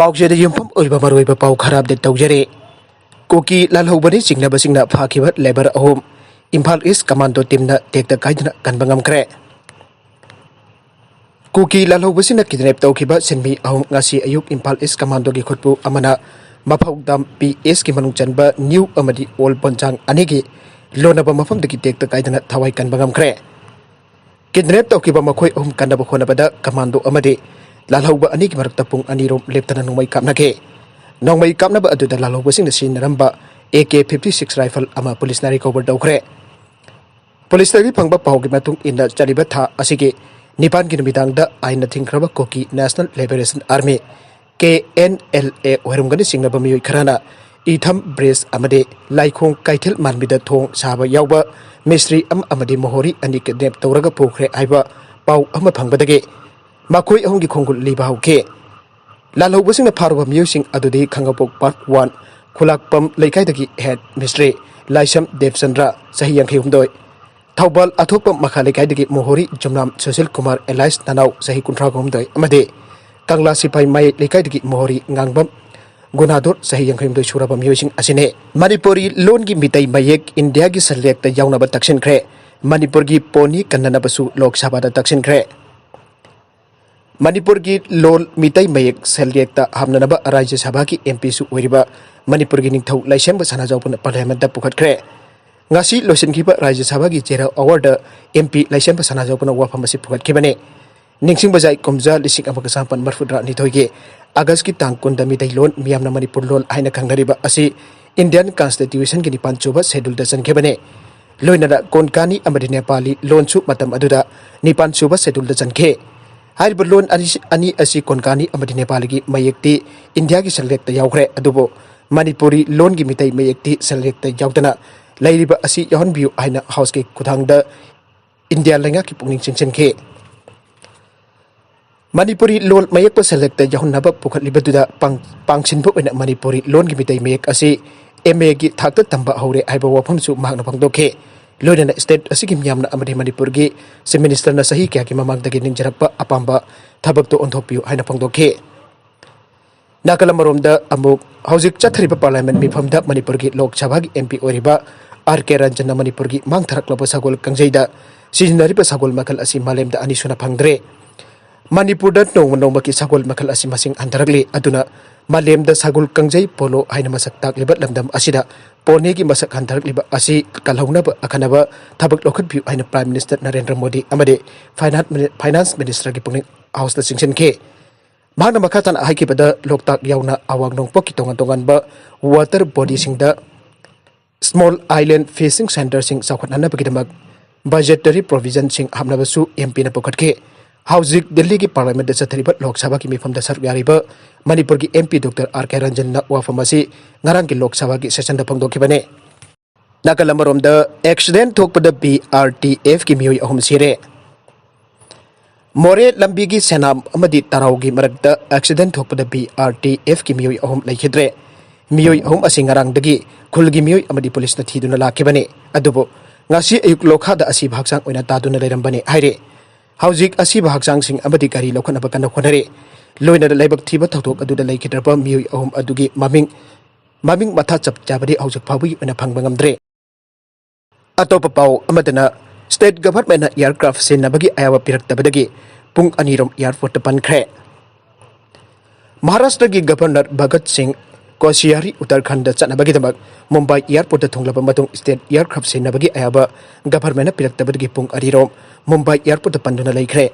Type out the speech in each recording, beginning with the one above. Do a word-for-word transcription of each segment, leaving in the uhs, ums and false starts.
ꯄꯥꯎꯆꯦꯗ ꯌꯨꯝꯐꯝ ꯑꯣꯏꯕ ꯃꯔꯨꯑꯣꯏꯕ ꯄꯥꯎ ꯈꯔ ꯑꯞꯗꯦꯠ ꯇꯧꯖꯔꯤ꯫ ꯀꯨꯀꯤ ꯂꯥꯜꯍꯧꯕꯅꯤ ꯆꯤꯡꯅꯕꯁꯤꯡꯅ ꯐꯥꯈꯤꯕ ꯂꯦꯕꯔ ꯑꯍꯨꯝ ꯏꯝꯐꯥꯜ ꯏꯁ ꯀꯃꯥꯟꯗꯣ ꯇꯤꯝꯅ ꯇꯦꯛꯇ ꯀꯥꯏꯗꯅ ꯀꯟꯕ ꯉꯝꯈ꯭ꯔꯦ꯫ ꯀꯨꯀꯤ ꯂꯥꯜꯍꯧꯕꯁꯤꯡꯅ ꯀꯤꯗꯅꯦꯞ ꯇꯧꯈꯤꯕ ꯁꯤꯟꯃꯤ ꯑꯍꯨꯝ ꯉꯁꯤ ꯑꯌꯨꯛ ꯏꯝꯐꯥꯜ ꯏꯁ ꯀꯃꯥꯟꯗꯣꯒꯤ ꯈꯨꯠꯄꯨ ꯑꯃꯅ ꯃꯐꯧꯗꯥꯝ ꯄꯤ ꯑꯦꯁꯀꯤ ꯃꯅꯨꯡ ꯆꯟꯕ ꯅ꯭ꯌꯨ ꯑꯃꯗꯤ ꯑꯣꯜ ꯕꯣꯟꯖꯥꯡ ꯑꯅꯤꯒꯤ ꯂꯣꯟꯅꯕ ꯃꯐꯝꯗꯒꯤ ꯇꯦꯛꯇ ꯀꯥꯏꯗꯅ ꯊꯋꯥꯏ ꯀꯟꯕ ꯉꯝꯈ꯭ꯔꯦ꯫ ꯀꯤꯗꯅꯦꯞ ꯇꯧꯈꯤꯕ ꯃꯈꯣꯏ ꯑꯍꯨꯝ ꯀꯟꯅꯕ ꯍꯣꯠꯅꯕꯗ ꯀꯃꯥꯟꯗꯣ ꯑꯃꯗꯤ ꯂꯥꯜꯍꯧꯕ ꯑꯅꯤꯒꯤ ꯃꯔꯛꯇ ꯄꯨꯡ ꯑꯅꯤꯔꯣꯝ ꯂꯦꯞꯇꯅ ꯅꯣꯡꯃꯩ ꯀꯥꯞꯅꯈꯤ꯫ ꯅꯣꯡꯃꯩ ꯀꯥꯞꯅꯕ ꯑꯗꯨꯗ ꯂꯥꯜꯍꯧꯕꯁꯤꯡꯅ ꯁꯤꯖꯤꯟꯅꯔꯝꯕ A K fifty six rifle ꯑꯃ ꯄꯨꯂꯤꯁꯅ ꯔꯤꯀꯣꯚꯔ ꯇꯧꯈ꯭ꯔꯦ꯫ ꯄꯨꯂꯤꯁꯇꯒꯤ ꯐꯪꯕ ꯄꯥꯎꯒꯤ ꯃꯇꯨꯡ ꯏꯟꯅ, ꯆꯠꯂꯤꯕ ꯊꯥ ꯑꯁꯤꯒꯤ ꯅꯤꯄꯥꯟꯒꯤ ꯅꯨꯃꯤꯗꯥꯡꯗ ꯑꯥꯏꯟꯅ ꯊꯤꯡꯈ꯭ꯔꯕ Kuki national liberation army, K N L A, ꯑꯣꯏꯔꯝꯒꯅꯤ ꯆꯤꯡꯅꯕ ꯃꯤꯑꯣꯏ ꯈꯔꯅ ꯏꯊꯝ ꯕ꯭ꯔꯤꯖ ꯑꯃꯗꯤ ꯂꯥꯏꯈꯣꯡ ꯀꯩꯊꯦꯜ ꯃꯥꯟꯕꯤꯗ ꯊꯣꯡ ꯁꯥꯕ ꯌꯥꯎꯕ ꯃꯤꯁꯇ꯭ꯔꯤ ꯑꯃ ꯑꯃꯗꯤ ꯃꯣꯍꯣꯔꯤ ꯑꯅꯤ ꯀꯤꯗꯅꯦꯞ ꯇꯧꯔꯒ ꯄꯨꯈ꯭ꯔꯦ ꯍꯥꯏꯕ ꯄꯥꯎ ꯑꯃ ꯐꯪꯕꯗꯒꯤ ꯃꯈꯣꯏ ꯑꯍꯨꯝꯒꯤ ꯈꯣꯡꯒꯨꯜ ꯂꯤꯕ ꯍꯧꯈꯤ꯫ ꯂꯥꯜꯍꯧꯕꯁꯤꯡꯅ ꯐꯥꯔꯨꯕ ꯃꯤꯑꯣꯏꯁꯤꯡ ꯑꯗꯨꯗꯤ ꯈꯥꯉꯕꯣꯛ ꯄꯥꯔꯠ ꯋꯥꯟ ꯈꯨꯂꯥꯛꯄꯝ ꯂꯩꯀꯥꯏꯗꯒꯤ ꯍꯦꯠ ꯃꯤꯁꯇ꯭ꯔꯤ ꯂꯥꯏꯁꯝ ꯗꯦꯕꯆꯟꯗ꯭ꯔ, ꯆꯍꯤ ꯌꯥꯡꯈꯩꯍꯨꯝꯗꯣꯏ, ꯊꯧꯕꯥꯜ ꯑꯊꯣꯛꯄ ꯃꯈꯥ ꯂꯩꯀꯥꯏꯗꯒꯤ ꯃꯣꯍꯣꯔꯤ ꯖꯨꯝꯅꯥꯝ ꯁꯨꯁꯤꯜ ꯀꯨꯃꯥꯔ ꯑꯦꯂꯥꯏꯁ ꯅꯅꯥꯎ, ꯆꯍꯤ ꯀꯨꯟꯊ꯭ꯔꯥ ꯍꯨꯝꯗꯣꯏ, ꯑꯃꯗꯤ ꯀꯪꯂꯥ ꯁꯤꯐꯥꯏ ꯃꯌꯥꯏ ꯂꯩꯀꯥꯏꯗꯒꯤ ꯃꯣꯍꯣꯔꯤ ꯉꯥꯡꯕꯝ ꯒꯨꯅꯥꯗꯣꯔ, ꯆꯍꯤ ꯌꯥꯡꯈꯩ ꯍꯨꯝꯗꯣꯏ ꯁꯨꯔꯕ ꯃꯤꯑꯣꯏꯁꯤꯡ ꯑꯁꯤꯅꯤ꯫ ꯃꯅꯤꯄꯨꯔꯤ ꯂꯣꯟꯒꯤ ꯃꯤꯇꯩ ꯃꯌꯦꯛ ꯏꯟꯗꯤꯌꯥꯒꯤ ꯁꯦꯜꯌꯦꯛꯇ ꯌꯥꯎꯅꯕ ꯇꯛꯁꯤꯟꯈ꯭ꯔꯦ꯫ ꯃꯅꯤꯄꯨꯔꯒꯤ ꯄꯣꯅꯤ ꯀꯟꯅꯅꯕꯁꯨ ꯂꯣꯛ ꯁꯚꯥꯗ ꯇꯛꯁꯤꯟꯈ꯭ꯔꯦ꯫ ꯃꯅꯤꯄꯨꯔꯒꯤ ꯂꯣꯜ ꯃꯤꯇꯩ ꯃꯌꯦꯛ ꯁꯦꯜꯌꯦꯛꯇ ꯍꯥꯞꯅꯅꯕ ꯔꯥꯖ꯭ꯌ ꯁꯚꯥꯒꯤ ꯑꯦꯝ ꯄꯤꯁꯨ ꯑꯣꯏꯔꯤꯕ ꯃꯅꯤꯄꯨꯔꯒꯤ ꯅꯤꯡꯊꯧ ꯂꯩꯁꯦꯝꯕ ꯁꯅꯥꯖꯥꯎꯕꯅ ꯄꯥꯔꯂꯤꯌꯥꯃꯦꯟꯠꯇ ꯄꯨꯈꯠꯈ꯭ꯔꯦ꯫ ꯉꯁꯤ ꯂꯣꯏꯁꯤꯟꯈꯤꯕ ꯔꯥꯖ꯭ꯌ ꯁꯚꯥꯒꯤ ꯆꯦꯔꯥꯎ ꯑꯋꯥꯔꯗ ꯑꯦꯝ ꯄꯤ ꯂꯩꯁꯦꯝꯕ ꯁꯅꯥꯖꯥꯎꯕꯅ ꯋꯥꯐꯝ ꯑꯁꯤ ꯄꯨꯈꯠꯈꯤꯕꯅꯤ꯫ ꯅꯤꯡꯁꯤꯡꯕ ꯌꯥꯏ, ꯀꯨꯝꯖꯥ ꯂꯤꯁꯤꯡ ꯑꯃꯒ ꯆꯥꯃꯥꯄꯟ ꯃꯔꯤꯐꯨꯇꯔꯥ ꯅꯤꯊꯣꯏꯒꯤ ꯑꯥꯒꯁꯀꯤ ꯇꯥꯡ ꯀꯨꯟꯗ ꯃꯤꯇꯩꯂꯣꯟ ꯃꯤꯌꯥꯝꯅ ꯃꯅꯤꯄꯨꯔ ꯂꯣꯜ ꯍꯥꯏꯅ ꯈꯪꯅꯔꯤꯕ ꯑꯁꯤ ꯏꯟꯗꯤꯌꯟ ꯀꯟꯁꯇꯤꯇ꯭ꯌꯨꯁꯟꯒꯤ ꯅꯤꯄꯥꯟ ꯁꯨꯕ ꯁꯦꯗꯨꯜꯗ ꯆꯟꯈꯤꯕꯅꯤ꯫ ꯂꯣꯏꯅꯅ ꯀꯣꯟꯀꯥꯅꯤ ꯑꯃꯗꯤ ꯅꯦꯄꯥꯂꯤ ꯂꯣꯟꯁꯨ ꯃꯇꯝ ꯑꯗꯨꯗ ꯅꯤꯄꯥꯟ ꯁꯨꯕ ꯁꯦꯗꯨꯜꯗ ꯆꯟꯈꯤ꯫ ꯍꯥꯏꯔꯤꯕ ꯂꯣꯟ ꯑꯅꯤ, ꯑꯅꯤ ꯑꯁꯤ ꯀꯣꯟꯀꯥꯅꯤ ꯑꯃꯗꯤ ꯅꯦꯄꯥꯂꯤꯒꯤ ꯃꯌꯦꯛꯇꯤ ꯏꯟꯗꯤꯌꯥꯒꯤ ꯁꯦꯜꯌꯦꯛꯇ ꯌꯥꯎꯈ꯭ꯔꯦ, ꯑꯗꯨꯕꯨ ꯃꯅꯤꯄꯨꯔꯤ ꯂꯣꯟꯒꯤ ꯃꯤꯇꯩ ꯃꯌꯦꯛꯇꯤ ꯁꯦꯜꯌꯦꯛꯇ ꯌꯥꯎꯗꯅ ꯂꯩꯔꯤꯕ ꯑꯁꯤ ꯌꯥꯎꯍꯟꯕꯤꯌꯨ ꯍꯥꯏꯅ ꯍꯥꯎꯁꯀꯤ ꯈꯨꯠꯊꯥꯡꯗ ꯏꯟꯗꯤꯌꯥ ꯂꯩꯉꯥꯛꯀꯤ ꯄꯨꯛꯅꯤꯡ ꯆꯤꯡꯁꯤꯟꯈꯤ꯫ ꯃꯅꯤꯄꯨꯔꯤ ꯂꯣꯟ ꯃꯌꯦꯛꯄꯨ ꯁꯦꯜꯌꯦꯛꯇ ꯌꯥꯎꯍꯟꯅꯕ ꯄꯨꯈꯠꯂꯤꯕꯗꯨꯗ ꯄꯥꯡ-, ꯄꯥꯡꯁꯤꯟꯕ ꯑꯣꯏꯅ ꯃꯅꯤꯄꯨꯔꯤ ꯂꯣꯟꯒꯤ ꯃꯤꯇꯩ ꯃꯌꯦꯛ ꯑꯁꯤ ꯑꯦꯝ ꯑꯦꯒꯤ ꯊꯥꯛꯇ ꯇꯝꯕ ꯍꯧꯔꯦ ꯍꯥꯏꯕ ꯋꯥꯐꯝꯁꯨ ꯃꯍꯥꯛꯅ ꯐꯣꯡꯗꯣꯛꯈꯤ꯫ ꯂꯣꯏꯅꯅ ꯁ꯭ꯇꯦꯠ ꯑꯁꯤꯒꯤ ꯃꯤꯌꯥꯝꯅ ꯑꯃꯗꯤ ꯃꯅꯤꯄꯨꯔꯒꯤ ꯆꯤꯐ ꯃꯤꯅꯤꯁꯇꯔꯅ ꯆꯍꯤ ꯀꯌꯥꯒꯤ ꯃꯃꯥꯡꯗꯒꯤ ꯅꯤꯡꯖꯔꯛꯄ ꯑꯄꯥꯝꯕ ꯊꯕꯛꯇꯨ ꯑꯣꯟꯊꯣꯛꯄꯤꯌꯨ ꯍꯥꯏꯅ ꯐꯣꯡꯗꯣꯛꯈꯤ꯫ ꯅꯥꯀꯜ ꯑꯃꯔꯣꯝꯗ ꯑꯃꯨꯛ ꯍꯧꯖꯤꯛ ꯆꯠꯊꯔꯤꯕ ꯄꯥꯔꯂꯤꯌꯥꯃꯦꯟꯠ ꯃꯤꯐꯝꯗ ꯃꯅꯤꯄꯨꯔꯒꯤ ꯂꯣꯛ ꯁꯚꯥꯒꯤ ꯑꯦꯝ ꯄꯤ ꯑꯣꯏꯔꯤꯕ ꯑꯥꯔ ꯀꯦ ꯔꯟꯖꯟꯅ ꯃꯅꯤꯄꯨꯔꯒꯤ ꯃꯥꯡꯊꯔꯛꯂꯕ ꯁꯒꯣꯜ ꯀꯥꯡꯖꯩꯗ ꯁꯤꯖꯤꯟꯅꯔꯤꯕ ꯁꯒꯣꯜ ꯃꯈꯜ ꯑꯁꯤ ꯃꯥꯂꯦꯝꯗ ꯑꯅꯤꯁꯨꯅ ꯐꯪꯗ꯭ꯔꯦ꯫ ꯃꯅꯤꯄꯨꯔꯗ ꯅꯣꯡꯃ ꯅꯣꯡꯃꯒꯤ ꯁꯒꯣꯜ ꯃꯈꯜ ꯑꯁꯤ ꯃꯁꯤꯡ ꯍꯟꯊꯔꯛꯂꯤ꯫ ꯑꯗꯨꯅ ꯃꯥꯂꯦꯝꯗ ꯁꯒꯣꯜ ꯀꯥꯡꯖꯩ ꯄꯣꯂꯣ ꯍꯥꯏꯅ ꯃꯁꯛ ꯇꯥꯛꯂꯤꯕ ꯂꯝꯗꯝ ꯑꯁꯤꯗ ꯄꯣꯅꯤꯒꯤ ꯃꯁꯛ ꯍꯟꯊꯔꯛꯂꯤꯕ ꯑꯁꯤ ꯀꯜꯍꯧꯅꯕ ꯑꯈꯟꯅꯕ ꯊꯕꯛ ꯂꯧꯈꯠꯄꯤꯌꯨ ꯍꯥꯏꯅ ꯄ꯭ꯔꯥꯏꯝ ꯃꯤꯅꯤꯁꯇꯔ ꯅꯔꯦꯟꯗ꯭ꯔ ꯃꯣꯗꯤ ꯑꯃꯗꯤ ꯐꯥꯏꯅꯥꯟ-, ꯐꯥꯏꯅꯥꯟꯁ ꯃꯤꯅꯤꯁꯇꯔꯒꯤ ꯄꯨꯛꯅꯤꯡ ꯍꯥꯎꯁꯇ ꯆꯤꯡꯁꯤꯟꯈꯤ꯫ ꯃꯍꯥꯛꯅ ꯃꯈꯥ ꯇꯥꯅ ꯍꯥꯏꯈꯤꯕꯗ, ꯂꯣꯛꯇꯥꯛ ꯌꯥꯎꯅ ꯑꯋꯥꯡ ꯅꯣꯡꯄꯣꯛꯀꯤ ꯇꯣꯉꯥꯟ ꯇꯣꯉꯥꯟꯕ ꯋꯥꯇꯔ ꯕꯣꯗꯤꯁꯤꯡꯗ ꯁ꯭ꯃꯣꯜ ꯑꯥꯏꯂꯦꯟ ꯐꯤꯁꯤꯡ ꯁꯦꯟꯇꯔꯁꯤꯡ ꯆꯥꯎꯈꯠꯍꯟꯅꯕꯒꯤꯗꯃꯛ ꯕꯖꯦꯇꯔꯤ ꯄ꯭ꯔꯣꯚꯤꯖꯟꯁꯤꯡ ꯍꯥꯞꯅꯕꯁꯨ ꯑꯦꯝ ꯄꯤꯅ ꯄꯨꯈꯠꯈꯤ꯫ ꯍꯧꯖꯤꯛ ꯗꯤꯜꯂꯤꯒꯤ ꯄꯥꯔꯂꯤꯌꯥꯃꯦꯟꯠꯇ ꯆꯠꯊꯔꯤꯕ ꯂꯣꯛ ꯁꯚꯥꯒꯤ ꯃꯤꯐꯝꯗ ꯁꯔꯨꯛ ꯌꯥꯔꯤꯕ ꯃꯅꯤꯄꯨꯔꯒꯤ ꯑꯦꯝ ꯄꯤ ꯗꯣꯛꯇꯔ ꯑꯥꯔ ꯀꯦ ꯔꯟꯖꯟꯅ ꯋꯥꯐꯝ ꯑꯁꯤ ꯉꯔꯥꯡꯒꯤ ꯂꯣꯛ ꯁꯚꯥꯒꯤ ꯁꯦꯁꯟꯗ ꯐꯣꯡꯗꯣꯛꯈꯤꯕꯅꯤ꯫ ꯅꯥꯀꯜ ꯑꯃꯔꯣꯝꯗ, ꯑꯦꯛꯁꯤꯗꯦꯟ ꯊꯣꯛꯄꯗ ꯕꯤ ꯑꯥꯔ ꯇꯤ ꯑꯦꯐꯀꯤ ꯃꯤꯑꯣꯏ ꯑꯍꯨꯝ ꯁꯤꯔꯦ꯫ ꯃꯣꯔꯦ ꯂꯝꯕꯤꯒꯤ ꯁꯦꯅꯥꯝ ꯑꯃꯗꯤ ꯇꯔꯥꯎꯒꯤ ꯃꯔꯛꯇ ꯑꯦꯛꯁꯤꯗꯦꯟ ꯊꯣꯛꯄꯗ ꯕꯤ ꯑꯥꯔ ꯇꯤ ꯑꯦꯐꯀꯤ ꯃꯤꯑꯣꯏ ꯑꯍꯨꯝ ꯂꯩꯈꯤꯗ꯭ꯔꯦ꯫ ꯃꯤꯑꯣꯏ ꯑꯍꯨꯝ ꯑꯁꯤ ꯉꯔꯥꯡꯗꯒꯤ ꯈꯨꯜꯒꯤ ꯃꯤꯑꯣꯏ ꯑꯃꯗꯤ ꯄꯨꯂꯤꯁꯅ ꯊꯤꯗꯨꯅ ꯂꯥꯛꯈꯤꯕꯅꯤ꯫ ꯑꯗꯨꯕꯨ ꯉꯁꯤ ꯑꯌꯨꯛ ꯂꯣꯈꯥꯗ ꯑꯁꯤꯕ ꯍꯛꯆꯥꯡ ꯑꯣꯏꯅ ꯇꯥꯗꯨꯅ ꯂꯩꯔꯝꯕꯅꯤ ꯍꯥꯏꯔꯤ꯫ ꯍꯧꯖꯤꯛ ꯑꯁꯤꯕ ꯍꯛꯆꯥꯡꯁꯤꯡ ꯑꯃꯗꯤ ꯒꯥꯔꯤ ꯂꯧꯈꯠꯅꯕ ꯀꯟꯅ ꯍꯣꯠꯅꯔꯤ꯫ ꯂꯣꯏꯅꯅ ꯂꯥꯏꯕꯛ ꯊꯤꯕ ꯊꯧꯗꯣꯛ ꯑꯗꯨꯗ ꯂꯩꯈꯤꯗ꯭ꯔꯕ ꯃꯤꯑꯣꯏ ꯑꯍꯨꯝ ꯑꯗꯨꯒꯤ ꯃꯃꯤꯡ, ꯃꯃꯤꯡ ꯃꯊꯥ ꯆꯞ ꯆꯥꯕꯗꯤ ꯍꯧꯖꯤꯛ ꯐꯥꯎꯕꯒꯤ ꯑꯣꯏꯅ ꯐꯪꯕ ꯉꯝꯗ꯭ꯔꯦ꯫ ꯑꯇꯣꯞꯄ ꯄꯥꯎ ꯑꯃꯗꯅ, ꯁ꯭ꯇꯦꯠ ꯒꯚꯔꯟꯃꯦꯟꯠꯅ ꯑꯦꯌꯔꯀ꯭ꯔꯥꯐ ꯁꯤꯖꯤꯟꯅꯕꯒꯤ ꯑꯌꯥꯕ ꯄꯤꯔꯛꯇꯕꯗꯒꯤ ꯄꯨꯡ ꯑꯅꯤꯔꯣꯝ ꯑꯦꯌꯔꯄꯣꯔꯠꯇ ꯄꯟꯈ꯭ꯔꯦ꯫ ꯃꯍꯥꯔꯥꯁꯇ꯭ꯔꯒꯤ ꯒꯚꯔꯅꯔ ꯚꯒꯠ ꯁꯤꯡ ꯀꯣꯁꯤꯌꯥꯔꯤ ꯎꯠꯇꯔꯈꯟꯗ ꯆꯠꯅꯕꯒꯤꯗꯃꯛ ꯃꯨꯝꯕꯥꯏ ꯑꯦꯌꯔꯄꯣꯔꯠꯇ ꯊꯨꯡꯂꯕ ꯃꯇꯨꯡ, ꯁ꯭ꯇꯦꯠ ꯑꯦꯌꯔꯀ꯭ꯔꯥꯐ ꯁꯤꯖꯤꯟꯅꯕꯒꯤ ꯑꯌꯥꯕ ꯒꯚꯔꯟꯃꯦꯟꯠꯅ ꯄꯤꯔꯛꯇꯕꯗꯒꯤ ꯄꯨꯡ ꯑꯅꯤꯔꯣꯝ ꯃꯨꯝꯕꯥꯏ ꯑꯦꯌꯔꯄꯣꯔꯠꯇ ꯄꯟꯗꯨꯅ ꯂꯩꯈ꯭ꯔꯦ꯫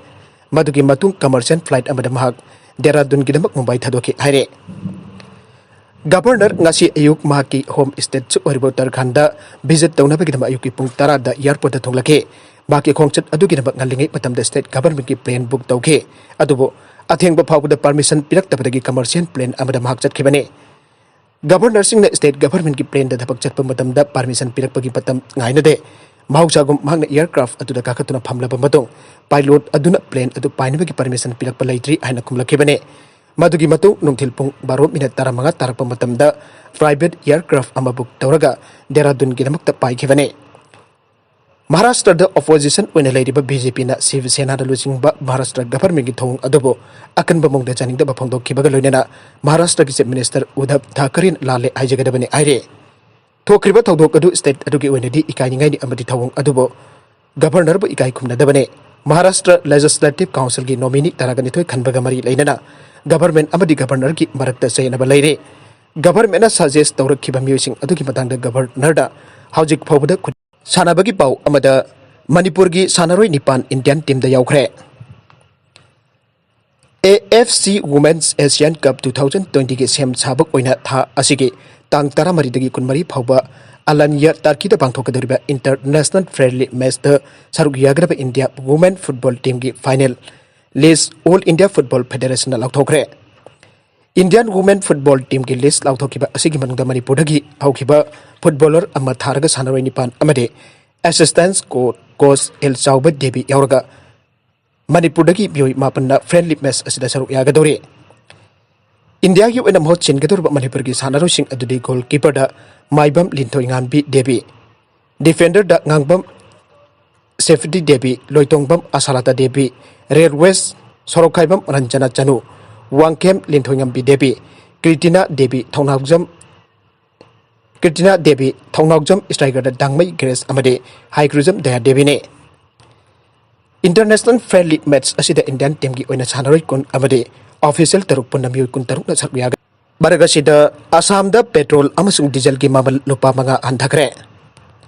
ꯃꯗꯨꯒꯤ ꯃꯇꯨꯡ ꯀꯃꯔꯁꯤꯌꯦꯜ ꯐ꯭ꯂꯥꯏꯠ ꯑꯃꯗ ꯃꯍꯥꯛ ꯗꯦꯔꯥꯗꯨꯟꯒꯤꯗꯃꯛ ꯃꯨꯝꯕꯥꯏ ꯊꯥꯗꯣꯛꯈꯤ ꯍꯥꯏꯔꯦ꯫ ꯒꯚꯔꯅꯔ ꯉꯁꯤ ꯑꯌꯨꯛ ꯃꯍꯥꯛꯀꯤ ꯍꯣꯝ ꯁ꯭ꯇꯦꯠꯁꯨ ꯑꯣꯏꯔꯤꯕ ꯎꯠꯇꯔꯈꯟꯗ ꯚꯤꯖꯤꯠ ꯇꯧꯅꯕꯒꯤꯗꯃꯛ ꯑꯌꯨꯛꯀꯤ ꯄꯨꯡ ꯇꯔꯥꯗ ꯑꯦꯌꯔꯄꯣꯔꯠꯇ ꯊꯨꯡꯂꯛꯈꯤ꯫ ꯃꯍꯥꯛꯀꯤ ꯈꯣꯡꯆꯠ ꯑꯗꯨꯒꯤꯗꯃꯛ ꯉꯜꯂꯤꯉꯩ ꯃꯇꯝꯗ ꯁ꯭ꯇꯦꯠ ꯒꯚꯔꯟꯃꯦꯟꯠꯀꯤ ꯄ꯭ꯂꯦꯟ ꯕꯨꯛ ꯇꯧꯈꯤ꯫ ꯑꯗꯨꯕꯨ ꯑꯊꯦꯡꯕ ꯐꯥꯎꯕꯗ ꯄꯔꯃꯤꯁꯟ ꯄꯤꯔꯛꯇꯕꯗꯒꯤ ꯀꯃꯔꯁꯤꯌꯦꯜ ꯄ꯭ꯂꯦꯟ ꯑꯃꯗ ꯃꯍꯥꯛ ꯆꯠꯈꯤꯕꯅꯤ꯫ ꯒꯚꯔꯅꯔꯁꯤꯡꯅ ꯁ꯭ꯇꯦꯠ ꯒꯚꯔꯟꯃꯦꯟꯠꯀꯤ ꯄ꯭ꯂꯦꯟꯗ ꯊꯕꯛ ꯆꯠꯄ ꯃꯇꯝꯗ ꯄꯔꯃꯤꯁꯟ ꯄꯤꯔꯛꯄꯒꯤ ꯃꯇꯝ ꯉꯥꯏꯅꯗꯦ꯫ ꯃꯍꯧꯁꯥꯒꯨꯝ ꯃꯍꯥꯛꯅ ꯑꯦꯌꯔꯀ꯭ꯔꯥꯐ ꯑꯗꯨꯗ ꯀꯥꯈꯠꯇꯨꯅ ꯐꯝꯂꯕ ꯃꯇꯨꯡ, ꯄꯥꯏꯂꯣꯠ ꯑꯗꯨꯅ ꯄ꯭ꯂꯦꯟ ꯑꯗꯨ ꯄꯥꯏꯅꯕꯒꯤ ꯄꯔꯃꯤꯁꯟ ꯄꯤꯔꯛꯄ ꯂꯩꯇ꯭ꯔꯤ ꯍꯥꯏꯅ ꯈꯨꯝꯂꯛꯈꯤꯕꯅꯤ꯫ ꯃꯗꯨꯒꯤ ꯃꯇꯨꯡ ꯅꯨꯡꯊꯤꯜ ꯄꯨꯡ ꯕꯥꯔꯣ ꯃꯤꯅꯠ ꯇꯔꯥꯃꯉꯥ ꯇꯥꯔꯛꯄ ꯃꯇꯝꯗ ꯄ꯭ꯔꯥꯏꯚꯦꯠ ꯑꯦꯌꯔꯀ꯭ꯔꯥꯐ ꯑꯃ ꯕꯨꯛ ꯇꯧꯔꯒ ꯗꯦꯔꯥꯗꯨꯟꯒꯤꯗꯃꯛꯇ ꯄꯥꯏꯈꯤꯕꯅꯤ꯫ ꯃꯍꯥꯔꯥꯁꯇ꯭ꯔꯗ ꯑꯣꯄꯣꯖꯤꯁꯟ ꯑꯣꯏꯅ ꯂꯩꯔꯤꯕ ꯕꯤ ꯖꯦ ꯄꯤꯅ ꯁꯤꯕ ꯁꯦꯅꯥꯗ ꯂꯨꯆꯤꯡꯕ ꯃꯍꯥꯔꯥꯁꯇ꯭ꯔ ꯒꯚꯔꯟꯃꯦꯟꯒꯤ ꯊꯧꯑꯣꯡ ꯑꯗꯨꯕꯨ ꯑꯀꯟꯕ ꯃꯑꯣꯡꯗ ꯆꯥꯅꯤꯡꯗꯕ ꯐꯣꯡꯗꯣꯛꯈꯤꯕꯒ ꯂꯣꯏꯅꯅ ꯃꯍꯥꯔꯥꯁꯇ꯭ꯔꯒꯤ ꯆꯤꯐ ꯃꯤꯅꯤꯁꯇꯔ ꯎꯗꯙꯕ ꯊꯥꯀꯔꯦꯅ ꯂꯥꯜꯂꯦ ꯍꯥꯏꯖꯒꯗꯕꯅꯤ ꯍꯥꯏꯔꯤ꯫ ꯊꯣꯛꯈ꯭ꯔꯤꯕ ꯊꯧꯗꯣꯛ ꯑꯗꯨ ꯁ꯭ꯇꯦꯠ ꯑꯗꯨꯒꯤ ꯑꯣꯏꯅꯗꯤ ꯏꯀꯥꯏꯅꯤꯡꯉꯥꯏꯅꯤ ꯑꯃꯗꯤ ꯊꯧꯑꯣꯡ ꯑꯗꯨꯕꯨ ꯒꯚꯔꯅꯔꯕꯨ ꯏꯀꯥꯏ ꯈꯨꯝꯅꯗꯕꯅꯤ꯫ ꯃꯍꯥꯔꯥꯁꯇ꯭ꯔ ꯂꯦꯖꯤꯁꯂꯦꯇꯤꯚ ꯀꯥꯎꯟꯁꯤꯜꯒꯤ ꯅꯣꯃꯤꯅꯤ ꯇꯔꯥꯒ ꯅꯤꯊꯣꯏ ꯈꯟꯕꯒ ꯃꯔꯤ ꯂꯩꯅꯅ ꯒꯚꯔꯟꯃꯦꯟ ꯑꯃꯗꯤ ꯒꯚꯔꯅꯔꯒꯤ ꯃꯔꯛꯇ ꯆꯌꯦꯠꯅꯕ ꯂꯩꯔꯤ꯫ ꯒꯚꯔꯟꯃꯦꯟꯅ ꯁꯖꯦꯁ ꯇꯧꯔꯛꯈꯤꯕ ꯃꯤꯑꯣꯏꯁꯤꯡ ꯑꯗꯨꯒꯤ ꯃꯇꯥꯡꯗ ꯒꯚꯔꯅꯔꯗ ꯍꯧꯖꯤꯛ ꯐꯥꯎꯕꯗ ꯈꯨꯠ ꯁꯥꯟꯅꯕꯒꯤ ꯄꯥꯎ ꯑꯃꯗ ꯃꯅꯤꯄꯨꯔꯒꯤ ꯁꯥꯟꯅꯔꯣꯏ ꯅꯤꯄꯥꯟ ꯏꯟꯗꯤꯌꯟ ꯇꯤꯝꯗ ꯌꯥꯎꯈ꯭ꯔꯦ꯫ A F C Women's Asian Cup two thousand twenty ꯒꯤ ꯁꯦꯝ ꯁꯥꯕ ꯑꯣꯏꯅ ꯊꯥ ꯑꯁꯤꯒꯤ ꯇꯥꯡ ꯇꯔꯥꯃꯔꯤꯗꯒꯤ ꯀꯨꯟꯃꯔꯤ ꯐꯥꯎꯕ ꯑꯂꯥꯅꯤꯌꯥ, ꯇꯔꯀꯤꯗ ꯄꯥꯡꯊꯣꯛꯀꯗꯧꯔꯤꯕ ꯏꯟꯇꯔꯅꯦꯁꯅꯦꯜ ꯐ꯭ꯔꯦꯟꯂꯤ ꯃꯦꯆꯇ ꯁꯔꯨꯛ ꯌꯥꯒꯗꯕ ꯏꯟꯗꯤꯌꯥ ꯋꯨꯃꯦꯟ ꯐꯨꯠꯕꯣꯜ ꯇꯤꯝꯒꯤ final list all India football ꯐꯦꯗꯦꯔꯦꯁꯟꯅ ꯂꯥꯎꯊꯣꯛꯈ꯭ꯔꯦ꯫ ꯏꯟꯗꯤꯌꯟ ꯋꯨꯃꯦꯟ ꯐꯨꯠꯕꯣꯜ ꯇꯤꯝꯒꯤ ꯂꯤꯁ ꯂꯥꯎꯊꯣꯛꯈꯤꯕ ꯑꯁꯤꯒꯤ ꯃꯅꯨꯡꯗ ꯃꯅꯤꯄꯨꯔꯗꯒꯤ ꯍꯧꯈꯤꯕ ꯐꯨꯠꯕꯣꯂꯔ ꯑꯃ ꯊꯥꯔꯒ ꯁꯥꯟꯅꯔꯣꯏ ꯅꯤꯄꯥꯟ ꯑꯃꯗꯤ ꯑꯦꯁꯤꯁꯇꯦꯟꯁ ꯀꯣ-, ꯀꯣꯆ ꯑꯦꯜ ꯆꯥꯎꯕ ꯗꯦꯕꯤ ꯌꯥꯎꯔꯒ ꯃꯅꯤꯄꯨꯔꯗꯒꯤ ꯃꯤꯑꯣꯏ ꯃꯥꯄꯟꯅ ꯐ꯭ꯔꯦꯟꯂꯤ ꯃꯦꯆ ꯑꯁꯤꯗ ꯁꯔꯨꯛ ꯌꯥꯒꯗꯧꯔꯤ꯫ ꯏꯟꯗꯤꯌꯥꯒꯤ ꯑꯣꯏꯅ ꯃꯍꯨꯠ ꯁꯤꯟꯒꯗꯧꯔꯤꯕ ꯃꯅꯤꯄꯨꯔꯒꯤ ꯁꯥꯟꯅꯔꯣꯏꯁꯤꯡ ꯑꯗꯨꯗꯤ ꯒꯣꯜ ꯀꯤꯄꯔꯗ ꯃꯥꯏꯕꯝ ꯂꯤꯟꯊꯣꯏꯉꯥꯝꯕꯤ ꯗꯦꯕꯤ, ꯗꯤꯐꯦꯟꯗꯔꯗ ꯉꯥꯡꯕꯝ ꯁꯦꯐꯇꯤ ꯗꯦꯕꯤ, ꯂꯣꯏꯇꯣꯡꯕꯝ ꯑꯁꯥꯂꯇꯥ ꯗꯦꯕꯤ, ꯔꯦꯜꯋꯦꯁ ꯁꯣꯔꯣꯛꯈꯥꯏꯕꯝ ꯔꯟꯖꯅꯥ ꯆꯅꯨ, ꯋꯥꯡꯈꯦꯝ ꯂꯤꯟꯊꯣꯏꯉꯝꯕꯤ ꯗꯦꯕꯤ, ꯀ꯭ꯔꯤꯇꯤꯅꯥ ꯗꯦꯕꯤ, ꯊꯧꯅꯥꯎꯖꯝ, ꯀ꯭ꯔꯤꯇꯤꯅꯥ ꯗꯦꯕꯤ, ꯊꯧꯅꯥꯎꯖꯝ ꯏꯁꯇ꯭ꯔꯥꯏꯀꯔꯗ ꯗꯥꯡꯃꯩ ꯒ꯭ꯔꯦꯁ ꯑꯃꯗꯤ ꯍꯥꯏꯒ꯭ꯔꯨꯖꯝ ꯗꯌꯥ ꯗꯦꯕꯤꯅꯤ꯫ ꯏꯟꯇꯔꯅꯦꯁꯅꯦꯜ ꯐ꯭ꯔꯦꯟꯂꯤ ꯃꯦꯆ ꯑꯁꯤꯗ ꯏꯟꯗꯤꯌꯟ ꯇꯤꯝꯒꯤ ꯑꯣꯏꯅ ꯁꯥꯟꯅꯔꯣꯏ ꯀꯨꯟ ꯑꯃꯗꯤ ꯑꯣꯐꯤꯁꯤꯌꯦꯜ ꯇꯔꯨꯛ ꯄꯨꯟꯅ ꯃꯤꯑꯣꯏ ꯀꯨꯟꯇꯔꯨꯛꯅ ꯁꯔꯨꯛ ꯌꯥꯒꯅꯤ꯫ ꯃꯔꯛ ꯑꯁꯤꯗ ꯑꯁꯥꯝꯗ ꯄꯦꯇ꯭ꯔꯣꯜ ꯑꯃꯁꯨꯡ ꯗꯤꯖꯜꯒꯤ ꯃꯃꯜ ꯂꯨꯄꯥ ꯃꯉꯥ ꯍꯟꯊꯈ꯭ꯔꯦ꯫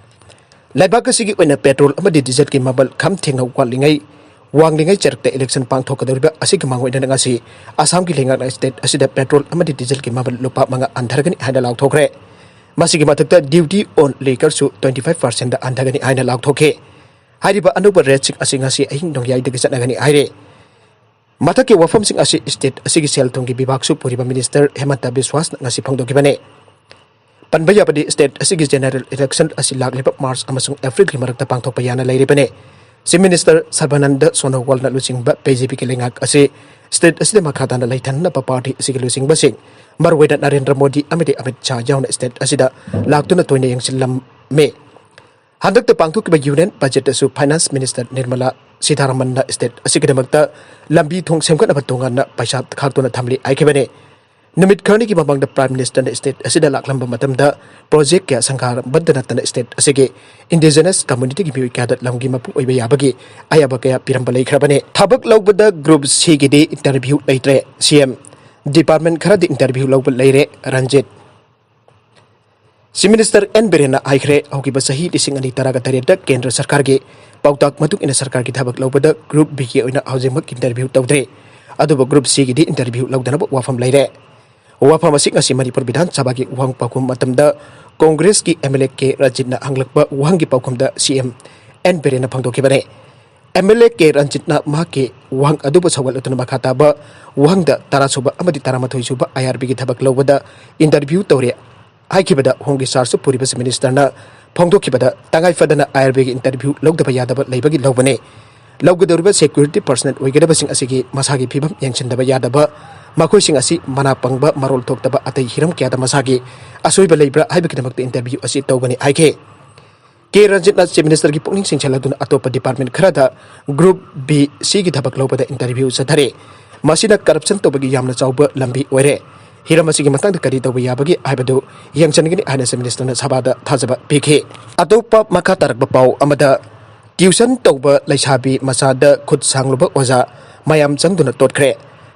ꯂꯩꯕꯥꯛ ꯑꯁꯤꯒꯤ ꯑꯣꯏꯅ ꯄꯦꯇ꯭ꯔꯣꯜ ꯑꯃꯗꯤ ꯗꯤꯖꯜꯒꯤ ꯃꯃꯜ ꯈꯝ ꯊꯦꯡꯅ ꯋꯥꯠꯂꯤꯉꯩ, ꯋꯥꯡꯂꯤꯉꯩ ꯆꯔꯛꯇ ꯏꯂꯦꯛꯁꯟ ꯄꯥꯡꯊꯣꯛꯀꯗꯧꯔꯤꯕ ꯑꯁꯤꯒꯤ ꯃꯥꯡꯑꯣꯏꯅꯅ ꯉꯁꯤ ꯑꯁꯥꯝꯒꯤ ꯂꯩꯉꯥꯛꯅ ꯁ꯭ꯇꯦꯠ ꯑꯁꯤꯗ ꯄꯦꯇ꯭ꯔꯣꯜ ꯑꯃꯗꯤ ꯗꯤꯖꯜꯒꯤ ꯃꯃꯜ ꯂꯨꯄꯥ ꯃꯉꯥ ꯍꯟꯊꯔꯒꯅꯤ ꯍꯥꯏꯅ ꯂꯥꯎꯊꯣꯛꯈ꯭ꯔꯦ꯫ ꯃꯁꯤꯒꯤ ꯃꯊꯛꯇ duty on liquorꯁꯨ twenty five percentꯗ ꯍꯟꯊꯒꯅꯤ ꯍꯥꯏꯅ ꯂꯥꯎꯊꯣꯛꯈꯤ꯫ ꯍꯥꯏꯔꯤꯕ ꯑꯅꯧꯕ rateꯁꯤꯡ ꯑꯁꯤ ꯉꯁꯤ ꯑꯍꯤꯡ ꯅꯣꯡꯌꯥꯏꯗꯒꯤ ꯆꯠꯅꯒꯅꯤ ꯍꯥꯏꯔꯦ꯫ ꯃꯊꯛꯀꯤ ꯋꯥꯐꯝꯁꯤꯡ ꯑꯁꯤ ꯁ꯭ꯇꯦꯠ ꯑꯁꯤꯒꯤ ꯁꯦꯜ ꯊꯨꯝꯒꯤ ꯕꯤꯚꯥꯒꯁꯨ ꯄꯨꯔꯤꯕ ꯃꯤꯅꯤꯁꯇꯔ ꯍꯦꯃꯟꯇ ꯕꯤꯁ꯭ꯋꯥꯁꯅ ꯉꯁꯤ ꯐꯣꯡꯗꯣꯛꯈꯤꯕꯅꯤ꯫ ꯄꯟꯕ ꯌꯥꯕꯗꯤ, ꯁ꯭ꯇꯦꯠ ꯑꯁꯤꯒꯤ ꯖꯦꯅꯔꯦꯜ ꯏꯂꯦꯛꯁꯟ ꯑꯁꯤ ꯂꯥꯛꯂꯤꯕ ꯃꯥꯔꯆ ꯑꯃꯁꯨꯡ ꯑꯦꯄ꯭ꯔꯤꯜꯒꯤ ꯃꯔꯛꯇ ꯄꯥꯡꯊꯣꯛꯄ ꯌꯥꯅ ꯂꯩꯔꯤꯕꯅꯤ꯫ ꯆꯤꯐ ꯃꯤꯅꯤꯁꯇꯔ ꯁꯔꯕꯥꯅꯟꯗ ꯁꯣꯅꯣꯋꯥꯜꯅ ꯂꯨꯆꯤꯡꯕ ꯕꯤ ꯖꯦ ꯄꯤꯒꯤ ꯂꯩꯉꯥꯛ ꯑꯁꯤ ꯁ꯭ꯇꯦꯠ ꯑꯁꯤꯗ ꯃꯈꯥ ꯇꯥꯅ ꯂꯩꯊꯅꯅꯕ ꯄꯥꯔꯇꯤ ꯑꯁꯤꯒꯤ ꯂꯨꯆꯤꯡꯕꯁꯤꯡ, ꯃꯔꯨꯑꯣꯏꯅ ꯅꯔꯦꯟꯗ꯭ꯔ ꯃꯣꯗꯤ ꯑꯃꯗꯤ ꯑꯃꯤꯠ ꯁꯥꯍ ꯌꯥꯎꯅ ꯁ꯭ꯇꯦꯠ ꯑꯁꯤꯗ ꯂꯥꯛꯇꯨꯅ ꯇꯣꯏꯅ ꯌꯦꯡꯁꯤꯜꯂꯝꯃꯤ꯫ ꯍꯟꯗꯛꯇ ꯄꯥꯡꯊꯣꯛꯈꯤꯕ ꯌꯨꯅꯤꯌꯟ ꯕꯖꯦꯠꯇꯁꯨ ꯐꯥꯏꯅꯥꯟꯁ ꯃꯤꯅꯤꯁꯇꯔ ꯅꯤꯔꯃꯂꯥ ꯁꯤꯊꯥꯔꯥꯃꯟꯅ ꯁ꯭ꯇꯦꯠ ꯑꯁꯤꯒꯤꯗꯃꯛꯇ ꯂꯝꯕꯤ ꯊꯣꯡ ꯁꯦꯝꯒꯠꯅꯕ ꯇꯣꯉꯥꯟꯅ ꯄꯩꯁꯥ ꯈꯥꯛꯇꯨꯅ ꯊꯝꯂꯤ ꯍꯥꯏꯈꯤꯕꯅꯤ꯫ ꯅꯨꯃꯤꯠ ꯈꯔꯅꯤꯒꯤ ꯃꯃꯥꯡꯗ ꯄ꯭ꯔꯥꯏꯝ ꯃꯤꯅꯤꯁꯇꯔꯅ ꯁ꯭ꯇꯦꯠ ꯑꯁꯤꯗ ꯂꯥꯛꯂꯝꯕ ꯃꯇꯝꯗ ꯄ꯭ꯔꯣꯖꯦꯛ ꯀꯌꯥ ꯁꯪꯒꯥꯔꯝꯕꯗ ꯅꯠꯇꯅ ꯁ꯭ꯇꯦꯠ ꯑꯁꯤꯒꯤ ꯏꯟꯗꯤꯖꯤꯅꯁ ꯀꯝꯃ꯭ꯌꯨꯅꯤꯇꯤꯒꯤ ꯃꯤꯑꯣꯏ ꯀꯌꯥꯗ ꯂꯝꯒꯤ ꯃꯄꯨ ꯑꯣꯏꯕ ꯌꯥꯕꯒꯤ ꯑꯌꯥꯕ ꯀꯌꯥ ꯄꯤꯔꯝꯕ ꯂꯩꯈ꯭ꯔꯕꯅꯤ꯫ ꯊꯕꯛ ꯂꯧꯕꯗ ꯒ꯭ꯔꯨꯞ ꯁꯤꯒꯤꯗꯤ ꯏꯟꯇꯔꯚ꯭ꯌꯨ ꯂꯩꯇ꯭ꯔꯦ, ꯁꯤ ꯑꯦꯝ꯫ ꯗꯤꯄꯥꯔꯠꯃꯦꯟ ꯈꯔꯗꯤ ꯏꯟꯇꯔꯚ꯭ꯌꯨ ꯂꯧꯕ ꯂꯩꯔꯦ, ꯔꯟꯖꯤꯠ꯫ ꯆꯤꯐ ꯃꯤꯅꯤꯁꯇꯔ ꯑꯦꯟ ꯕꯤꯔꯦꯟꯅ ꯍꯥꯏꯈ꯭ꯔꯦ, ꯍꯧꯈꯤꯕ ꯆꯍꯤ ꯂꯤꯁꯤꯡ ꯑꯅꯤ ꯇꯔꯥꯒ ꯇꯔꯦꯠꯇ ꯀꯦꯟꯗ꯭ꯔ ꯁꯔꯀꯥꯔꯒꯤ ꯄꯥꯎꯇꯥꯛ ꯃꯇꯨꯡ ꯏꯟꯅ ꯁꯔꯀꯥꯔꯒꯤ ꯊꯕꯛ ꯂꯧꯕꯗ ꯒ꯭ꯔꯨꯞ ꯕꯤꯒꯤ ꯑꯣꯏꯅ ꯍꯧꯖꯤꯛꯃꯛ ꯏꯟꯇꯔꯚ꯭ꯌꯨ ꯇꯧꯗ꯭ꯔꯤ, ꯑꯗꯨꯕꯨ ꯒ꯭ꯔꯨꯞ ꯁꯤꯒꯤꯗꯤ ꯏꯟꯇꯔꯚ꯭ꯌꯨ ꯂꯧꯗꯅꯕ ꯋꯥꯐꯝ ꯂꯩꯔꯦ꯫ ꯋꯥꯐꯝ ꯑꯁꯤꯡ ꯑꯁꯤ ꯃꯅꯤꯄꯨꯔ ꯕꯤꯙꯥꯟ ꯁꯚꯥꯒꯤ ꯋꯥꯍꯪ ꯄꯥꯎꯈꯨꯝ ꯃꯇꯝꯗ ꯀꯣꯡꯒ꯭ꯔꯦꯁꯀꯤ ꯑꯦꯝ ꯑꯦꯜ ꯑꯦ ꯀꯦ ꯔꯟꯖꯤꯠꯅ ꯍꯪꯂꯛꯄ ꯋꯥꯍꯪꯒꯤ ꯄꯥꯎꯈꯨꯝꯗ ꯁꯤ ꯑꯦꯝ ꯑꯦꯟ ꯕꯤꯔꯦꯟꯅ ꯐꯣꯡꯗꯣꯛꯈꯤꯕꯅꯤ꯫ ꯑꯦꯝ ꯑꯦꯜ ꯑꯦ ꯀꯦ ꯔꯟꯖꯤꯠꯅ ꯃꯍꯥꯛꯀꯤ ꯋꯥꯍꯪ ꯑꯗꯨꯕꯨ ꯁꯧꯒꯠꯂꯗꯨꯅ ꯃꯈꯥ ꯇꯥꯕ ꯋꯥꯍꯪꯗ ꯇꯔꯥꯁꯨꯕ ꯑꯃꯗꯤ ꯇꯔꯥꯃꯥꯊꯣꯏꯁꯨꯕ ꯑꯥꯏ ꯑꯥꯔ ꯕꯤꯒꯤ ꯊꯕꯛ ꯂꯧꯕꯗ ꯏꯟꯇꯔꯚ꯭ꯌꯨ ꯇꯧꯔꯦ ꯍꯥꯏꯈꯤꯕꯗ ꯍꯣꯝꯒꯤ ꯆꯥꯔꯖꯁꯨ ꯄꯨꯔꯤꯕ ꯆꯤꯐ ꯃꯤꯅꯤꯁꯇꯔꯅ ꯐꯣꯡꯗꯣꯛꯈꯤꯕꯗ ꯇꯉꯥꯏ ꯐꯗꯅ ꯑꯥꯏ ꯑꯥꯔ ꯕꯤꯒꯤ ꯏꯟꯇꯔꯚ꯭ꯌꯨ ꯂꯧꯗꯕ ꯌꯥꯗꯕ ꯂꯩꯕꯒꯤ ꯂꯧꯕꯅꯤ꯫ ꯂꯧꯒꯗꯧꯔꯤꯕ ꯁꯦꯀ꯭ꯌꯨꯔꯤꯇꯤ ꯄꯔꯁꯅꯦꯜ ꯑꯣꯏꯒꯗꯕꯁꯤꯡ ꯑꯁꯤꯒꯤ ꯃꯁꯥꯒꯤ ꯐꯤꯕꯝ ꯌꯦꯡꯁꯤꯟꯗꯕ ꯌꯥꯗꯕ, ꯃꯈꯣꯏꯁꯤꯡ ꯑꯁꯤ ꯃꯅꯥ ꯄꯪꯕ, ꯃꯔꯣꯜ ꯊꯣꯛꯇꯕ, ꯑꯇꯩ ꯍꯤꯔꯝ ꯀꯌꯥꯗ ꯃꯁꯥꯒꯤ ꯑꯁꯣꯏꯕ ꯂꯩꯕ꯭ꯔꯥ ꯍꯥꯏꯕꯒꯤꯗꯃꯛꯇ ꯏꯟꯇꯔꯚ꯭ꯌꯨ ꯑꯁꯤ ꯇꯧꯕꯅꯤ ꯍꯥꯏꯈꯤ꯫ ꯀꯦ ꯔꯟꯖꯤꯠꯅ ꯆꯤꯐ ꯃꯤꯅꯤꯁꯇꯔꯒꯤ ꯄꯨꯛꯅꯤꯡ ꯆꯤꯡꯁꯤꯜꯂꯗꯨꯅ ꯑꯇꯣꯞꯄ ꯗꯤꯄꯥꯔꯠꯃꯦꯟ ꯈꯔꯗ ꯒ꯭ꯔꯨꯞ ꯕꯤ ꯁꯤꯒꯤ ꯊꯕꯛ ꯂꯧꯕꯗ ꯏꯟꯇꯔꯚ꯭ꯌꯨ ꯆꯠꯊꯔꯦ꯫ ꯃꯁꯤꯅ ꯀꯔꯞꯁꯟ ꯇꯧꯕꯒꯤ ꯌꯥꯝꯅ ꯆꯥꯎꯕ ꯂꯝꯕꯤ ꯑꯣꯏꯔꯦ꯫ ꯍꯤꯔꯝ ꯑꯁꯤꯒꯤ ꯃꯇꯥꯡꯗ ꯀꯔꯤ ꯇꯧꯕ ꯌꯥꯕꯒꯦ ꯍꯥꯏꯕꯗꯨ ꯌꯦꯡꯁꯤꯟꯒꯅꯤ ꯍꯥꯏꯅ ꯆꯤꯐ ꯃꯤꯅꯤꯁꯇꯔꯅ ꯁꯚꯥꯗ ꯊꯥꯖꯕ ꯄꯤꯈꯤ꯫ ꯑꯇꯣꯞꯄ ꯃꯈꯥ ꯇꯥꯔꯛꯄ ꯄꯥꯎ ꯑꯃꯗ, ꯇ꯭ꯌꯨꯁꯟ ꯇꯧꯕ ꯂꯩꯁꯥꯕꯤ ꯃꯆꯥꯗ ꯈꯨꯠ ꯁꯥꯡꯂꯨꯕ ꯑꯣꯖꯥ ꯃꯌꯥꯝ ꯆꯪꯗꯨꯅ ꯇꯣꯠꯈ꯭ꯔꯦ꯫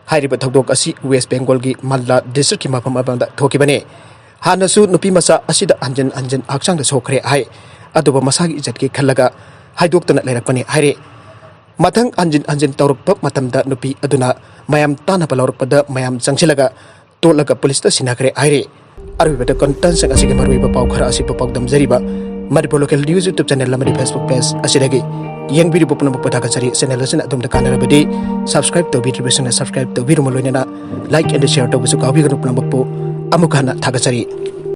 ꯍꯥꯏꯔꯤꯕ ꯊꯧꯗꯣꯛ ꯑꯁꯤ ꯋꯦꯁ ꯕꯦꯡꯒꯣꯜꯒꯤ ꯃꯜꯗꯥ ꯗꯤꯁꯇ꯭ꯔꯤꯛꯀꯤ ꯃꯐꯝ ꯑꯃꯗ ꯊꯣꯛꯈꯤꯕꯅꯤ꯫ ꯍꯥꯟꯅꯁꯨ ꯅꯨꯄꯤ ꯃꯆꯥ ꯑꯁꯤꯗ ꯍꯟꯖꯤꯟ ꯍꯟꯖꯤꯟ ꯍꯛꯆꯥꯡꯗ ꯁꯣꯛꯈ꯭ꯔꯦ ꯍꯥꯏ, ꯑꯗꯨꯕꯨ ꯃꯁꯥꯒꯤ ꯏꯖꯠꯀꯤ ꯈꯜꯂꯒ ꯍꯥꯏꯗꯣꯛꯇꯅ ꯂꯩꯔꯛꯄꯅꯤ ꯍꯥꯏꯔꯤ꯫ ꯃꯊꯪ ꯍꯟꯖꯤꯟ ꯍꯟꯖꯤꯟ ꯇꯧꯔꯛꯄ ꯃꯇꯝꯗ ꯅꯨꯄꯤ ꯑꯗꯨꯅ ꯃꯌꯥꯝ ꯇꯥꯟꯅꯕ ꯂꯧꯔꯛꯄꯗ ꯃꯌꯥꯝ ꯆꯪꯁꯤꯜꯂꯒ ꯇꯣꯠꯂꯒ ꯄꯨꯂꯤꯁꯇ ꯁꯤꯟꯅꯈ꯭ꯔꯦ ꯍꯥꯏꯔꯤ꯫ ꯑꯔꯣꯏꯕꯗ ꯀꯟꯇꯦꯟꯁꯤꯡ ꯑꯁꯤꯒꯤ ꯃꯔꯨꯑꯣꯏꯕ ꯄꯥꯎ ꯈꯔ ꯑꯁꯤꯕꯨ ꯄꯥꯎꯗꯝꯖꯔꯤꯕ Manipur local news YouTube channel ꯑꯃꯗꯤ ꯐꯦꯁꯕꯨꯛ ꯄꯦꯖ ꯑꯁꯤꯗꯒꯤ ꯌꯦꯡꯕꯤꯔꯤꯕ ꯄꯨꯝꯅꯃꯛꯄꯨ ꯊꯥꯒꯠꯆꯔꯤ꯫ ꯆꯦꯅꯦꯜ ꯑꯁꯤꯅ ꯑꯗꯣꯝꯗ ꯀꯥꯟꯅꯔꯕꯗꯤ ꯁꯕꯁꯀ꯭ꯔꯥꯏꯕ ꯇꯧꯕꯤꯗ꯭ꯔꯤꯕꯁꯤꯡꯅ ꯁꯕꯁꯀ꯭ꯔꯥꯏꯕ ꯇꯧꯕꯤꯔꯨꯕ ꯂꯣꯏꯅꯅ ꯂꯥꯏꯛ ꯑꯦꯟ ꯁꯤꯌꯔ ꯇꯧꯕꯁꯨ ꯀꯥꯎꯕꯤꯒꯅꯨ꯫ ꯄꯨꯝꯅꯃꯛꯄꯨ ꯑꯃꯨꯛ ꯍꯟꯅ ꯊꯥꯒꯠꯆꯔꯤ꯫